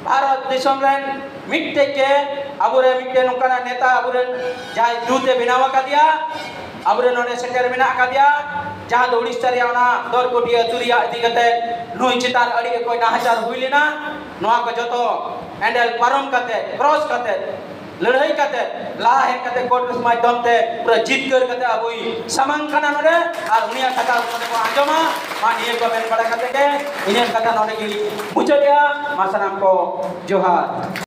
ᱵᱷᱟᱨᱚᱛ ᱫᱤᱥᱚᱢ ᱨᱮᱱ ᱢᱤᱫᱴᱮᱡ ᱜᱮ ᱟᱵᱚᱨᱮᱱ ᱢᱤᱫᱴᱮᱱ ᱱᱚᱝᱠᱟᱱᱟᱜ ᱱᱮᱛᱟ ᱟᱵᱚᱨᱮᱱ ᱡᱟᱦᱟᱸᱭ ᱫᱩᱛ ᱮ ᱵᱮᱱᱟᱣ ᱟᱠᱟᱫᱮᱭᱟ, ᱟᱵᱚᱨᱮᱱ ᱱᱚᱰᱮ ᱥᱮᱴᱮᱨ ᱢᱮᱱᱟᱜ ᱟᱠᱟᱫᱮᱭᱟ, ᱡᱟᱦᱟᱸ ᱫᱚ ᱩᱲᱤᱥᱥᱟ ᱨᱮᱭᱟᱜ ᱚᱱᱟ ᱫᱚᱨᱠᱚᱴᱤᱭᱟᱹ ᱟᱹᱛᱩ ᱨᱮᱭᱟᱜ ᱤᱫᱤ ᱠᱟᱛᱮ ᱱᱩᱭ ᱪᱮᱛᱟᱱ ᱨᱮ ᱟᱹᱰᱤ ᱚᱠᱚᱡ ᱱᱟᱦᱟᱪᱟᱨ ᱦᱩᱭ ᱞᱮᱱᱟ᱾ ᱱᱚᱣᱟ ᱠᱚ ᱡᱚᱛᱚ ᱦᱮᱱᱰᱮᱞ ᱯᱟᱨᱚᱢ ᱠᱟᱛᱮ, ᱠᱨᱚᱥ ᱠᱟᱛᱮ, ᱞᱟᱹᱲᱦᱟᱹᱭ ᱠᱟᱛᱮ, ᱞᱟᱦᱟ ᱦᱮᱡ ᱠᱟᱛᱮ ᱠᱳᱨᱴ ᱢᱟᱫᱽᱫᱷᱚᱢ ᱛᱮ ᱯᱩᱨᱟᱹ ᱡᱤᱛᱠᱟᱹᱨ ᱠᱟᱛᱮ ᱟᱵᱚᱭ ᱥᱟᱢᱟᱝ ᱠᱟᱱᱟ ᱱᱚᱰᱮ, ᱟᱨ ᱩᱱᱤᱭᱟᱜ ᱠᱟᱛᱷᱟ ᱟᱵᱚ ᱱᱚᱰᱮ ᱵᱚᱱ ᱟᱸᱡᱚᱢᱟ᱾ ᱢᱟ ᱱᱤᱭᱟᱹ ᱠᱚ ᱢᱮᱱ ᱵᱟᱲᱟ ᱠᱟᱛᱮ ᱜᱮ ᱤᱧᱟᱹᱜ ᱠᱟᱛᱷᱟ ᱱᱚᱰᱮ ᱜᱮ ᱢᱩᱪᱟᱹᱫᱮᱜᱼᱟ᱾ ᱢᱟ ᱥᱟᱱᱟᱢ ᱠᱚ ᱡᱚᱦᱟᱨ᱾